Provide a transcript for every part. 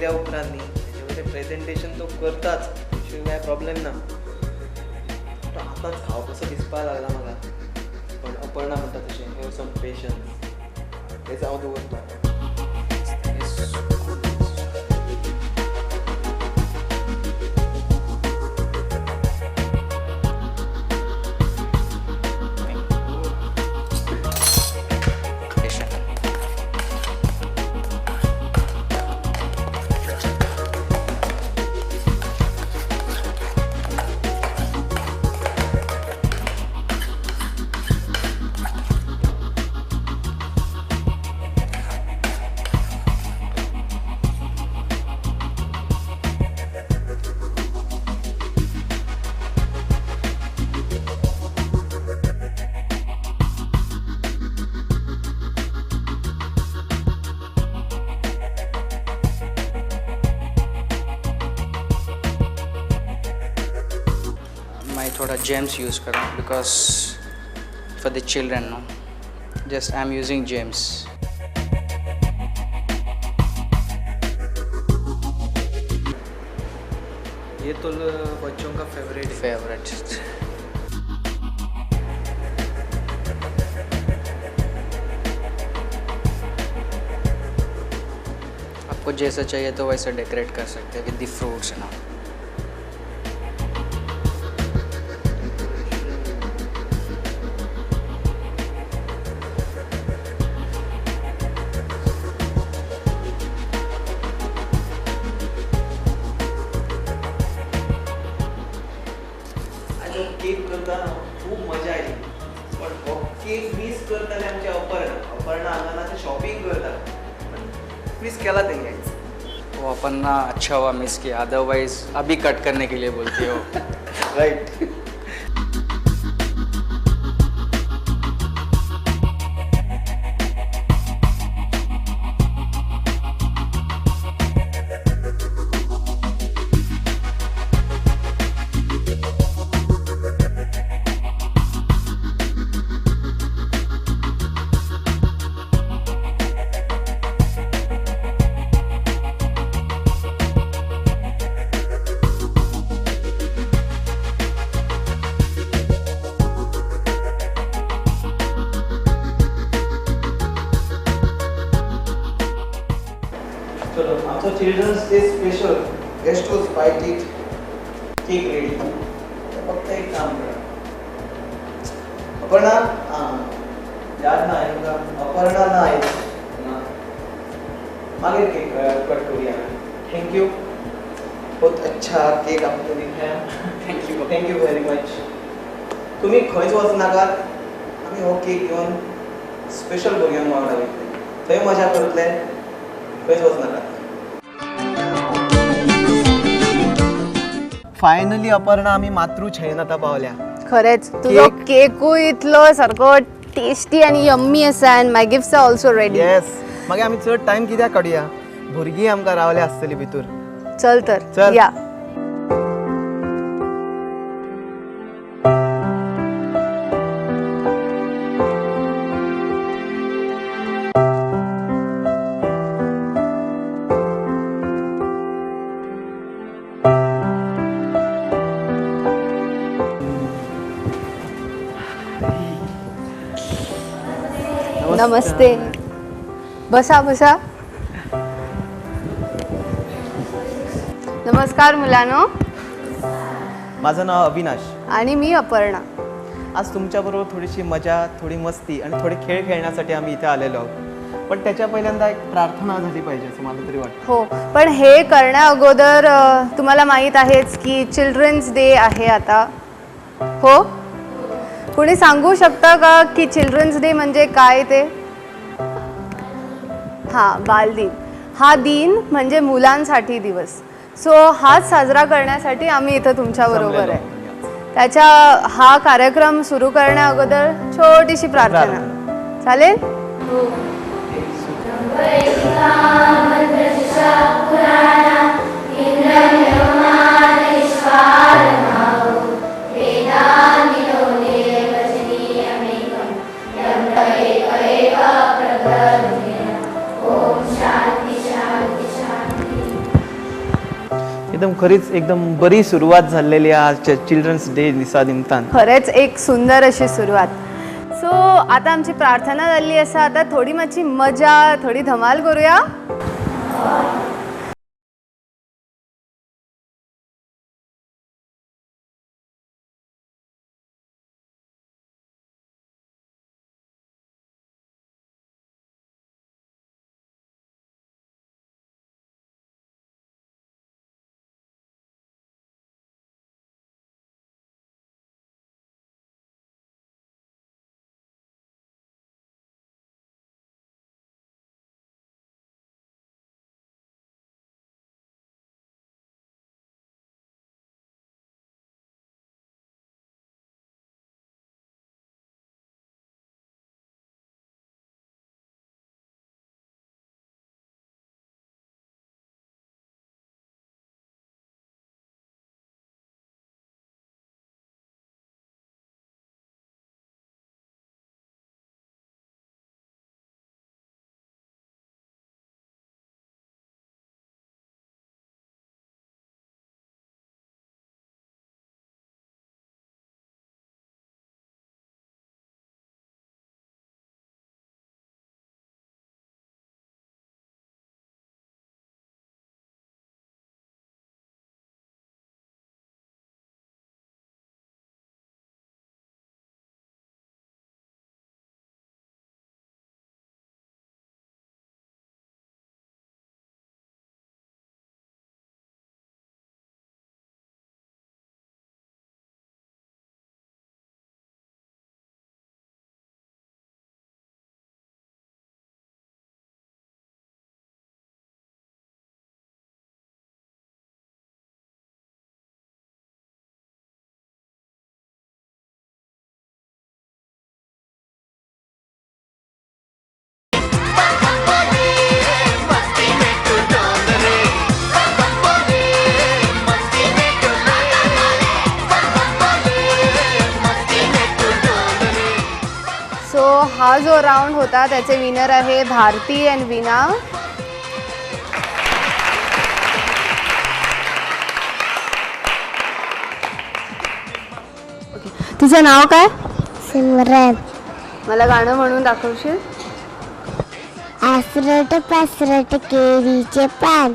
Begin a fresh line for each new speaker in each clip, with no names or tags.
येयल्या उपरांत न्ही तेजे वयलें प्रेजेंटेशन तो करताच, शिवाय कांय प्रॉब्लेम ना. तो आतांच खावप असो दिसपाक लागला म्हाका. पण अपर्णा म्हणटा तशें have some patience, तेच हांव दवरता.
मैं थोड़ा जेम्स यूज़ करूँ because for the children, no, just I am using gems.
ये तो बच्चों का फेवरेट है.
फेवरेट. आपको जैसा चाहिए तो वैसा डेकोरेट कर सकते हैं विद the fruits ना.
केक करताना खूब मजा आयली, पण हो केक मिस करताले आमचे अपर्णा. अपर्णा हांगा ना शॉपिंग करता, पण मिस केला तेणी आयज.
वो अपर्णा अच्छा हुआ मिस किया, अदरवाइज अभी कट करने के लिए बोलती हो.
राइट. चलो, आमचो children's day special guest house bite eat cake ready. फक्त एक काम करा अपर्णा, आं याद ना तुमकां, अपर्णा ना आयज ना, मागीर केक कट करूया. Thank you, बहुत अच्छा केक आपने दिखाया.
Thank you,
thank you very much. तुमी खंयच वचनाकात, आमी हो केक घेवन स्पेशल भुरग्यांक वांगडा वयतले, थंय मजा करतले. खंयच वचनाकात. फायनली अपर्णा आमी मातृछायेन आतां पावल्या.
खरेंच तुजो केकूय इतलो सारको टेस्टी आनी यम्मी आसा, and my gifts are also ready.
Yes, मागीर आमी चड टायम कित्याक काडुया, भुरगीं आमकां रावल्या आसतली भितर.
चल तर,
चल
या. नमस्ते, बसा बसा. नमस्कार मुलांनो.
माझं नाव अविनाश.
आणि मी अपर्णा.
आज तुमच्याबरोबर थोडीशी मजा, थोडी मस्ती आणि थोडे खेळ खेळण्यासाठी आम्ही इथे आलेलो आहोत. पण त्याच्या पहिल्यांदा एक प्रार्थना झाली पाहिजे असं मला तरी वाटतं.
हो, पण हे करण्या अगोदर तुम्हाला माहीत आहेच की चिल्ड्रन्स डे आहे आता. हो, कोणी सांगू शकता का की चिल्ड्रन्स डे म्हणजे काय ते? हां, बालदिन. हा दिन म्हणजे मुलांसाठी दिवस. सो हाच साजरा करण्यासाठी आम्ही इथं तुमच्याबरोबर आहे. त्याच्या हा कार्यक्रम सुरू करण्या अगोदर छोटीशी प्रार्थना चालेल?
एकदम खरीच एकदम बरी सुरवात जाल्लेली आहा चिल्ड्रन्स डे दिसा निमतान.
खरेंच एक सुंदर अशी सुरवात. सो आता आमची प्रार्थना जाल्ली आसा, आता थोडी मातशी मजा, थोडी धमाल करूया. सो हा जो राऊंड होता त्याचे विनर आहे भारती अँड वीणा. तुझं नाव काय?
सिमरन.
मला गाणं म्हणून दाखवशील?
आसरट पासरट केळीचे पान,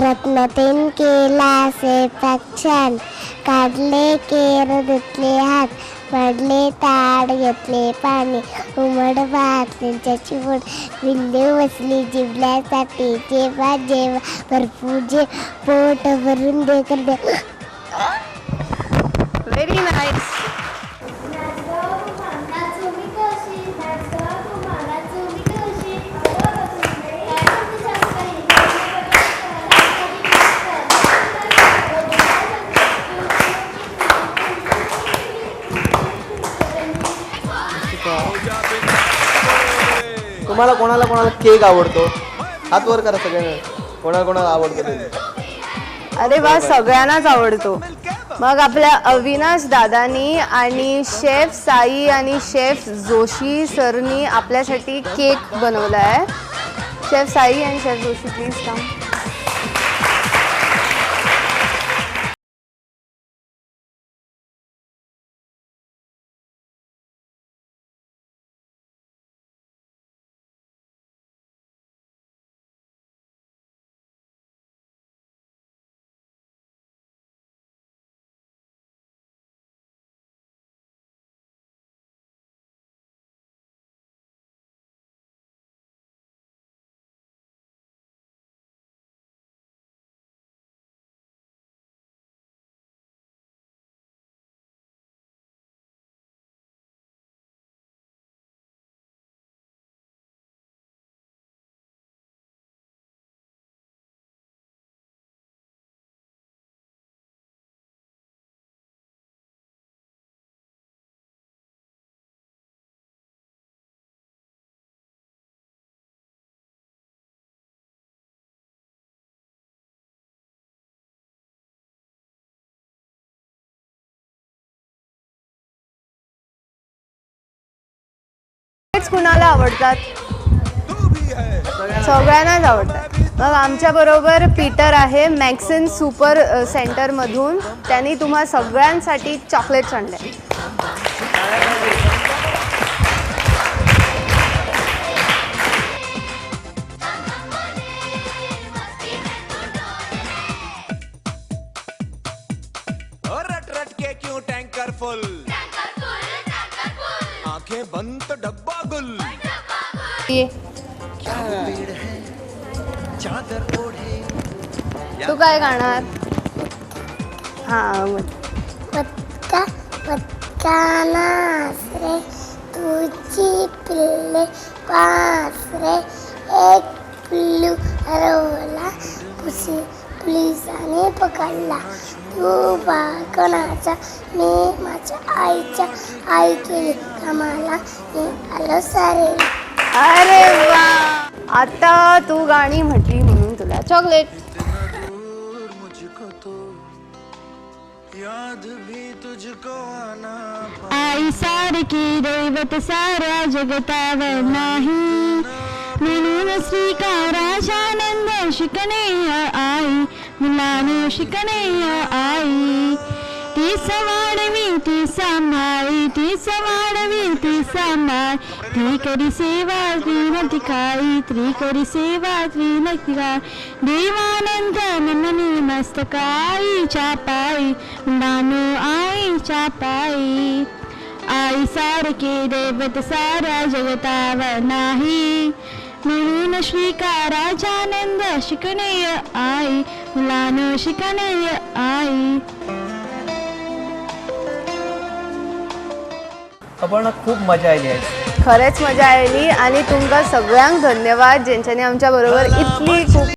रत्नातेन केला स्वयंपाक छान, काढले केर धुतले हात, पडले ताड घेतले पाणी, उमड भात त्यांच्याची फोड, बिल्ली बसली जिबल्यासाठी, जेव्हा जेव्हा भरपूर जे पोट भरून दे कर दे.
Very nice.
तुम्हाला कोणाला कोणाला केक आवडतो? हात वर करा सगळ्यांना, कोणाला कोणाला आवडतो ते.
अरे वा, सगळ्यांनाच आवडतो. मग आपल्या अविनाश दादानी आणि शेफ साई आणि शेफ जोशी सरनी आपल्यासाठी केक बनवला आहे. शेफ साई आणि शेफ जोशी प्लीज कम. कुणाला आवडतात? सगळ्यांनाच आवडतात. मग आमच्याबरोबर पीटर आहे मॅक्सिन सुपर सेंटरमधून. त्यांनी तुम्हा सगळ्यांसाठी चॉकलेट्स आणले.
और रट रट के क्यों टैंकर फुल, आंखें बंद तो डब्बा गुल.
ये तू काय गाणार? हां.
पत्का पत्का नाच रे, तुझी पिल्ले पाच रे, एक पिल्लू हरवला, पुसी पोलिसाने पकडला. तू बा कोणाचा, मी माझ्या आईच्या, आई केली कामाला, मी आलो सारे.
अरे वा, आता तू गाणी म्हटली म्हणून तुला चॉकलेट.
दूर मुझको तो याद भी तुझको आना.
आई सारखी दैवत साऱ्या जगतावर नाही, म्हणून स्वीकाराजानंद शिकणे आई, मुलानो शिकणे आई. ती वाढवी ती सांभाळी, ती वाढवी ती सांभाळ, ती करी सेवा ती खाई, त्री करी सेवा ती खाई. देवानंद नमनी मस्तकाईच्या पायी, मुलानो आईच्या पायी. आई सारखे दैवत साऱ्या जगतावर नाही, म्हणून स्वीकाराजानंद शिकणे आई, मुलानो शिकणे आई.
अपर्णा, खूप मजा आयली आयज.
खरेंच मजा आयली आणि तुमकां सगळ्यांक धन्यवाद जेंच्यांनी आमच्या बरोबर इतली खूप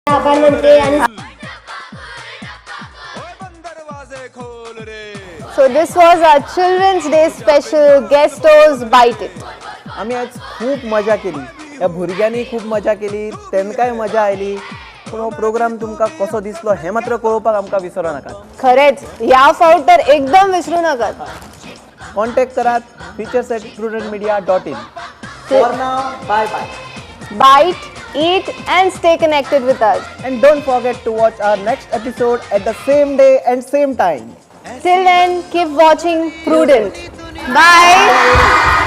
आभार मानते आणि
ओए बंद दरवाजे खोल रे.
So this was our Children's Day special Guestos Bite It.
आमी आयज खूब मजा केली. ह्या भुरग्यांनी खूब मजा केली, तेंकांय मजा आयली. पूण हो प्रोग्राम तुमकां कसो दिसलो हें मात्र कळोवपाक आमकां विसरो नाकात.
खरेंच, ह्या फावट तर एकदम विसरू नाकात.
कॉन्टॅक्ट करात features@prudentmedia.in. For now, bye bye.
Bite, eat and stay connected with us.
And don't forget to watch our next episode at the same day and same time.
Till then, keep watching Prudent. Bye.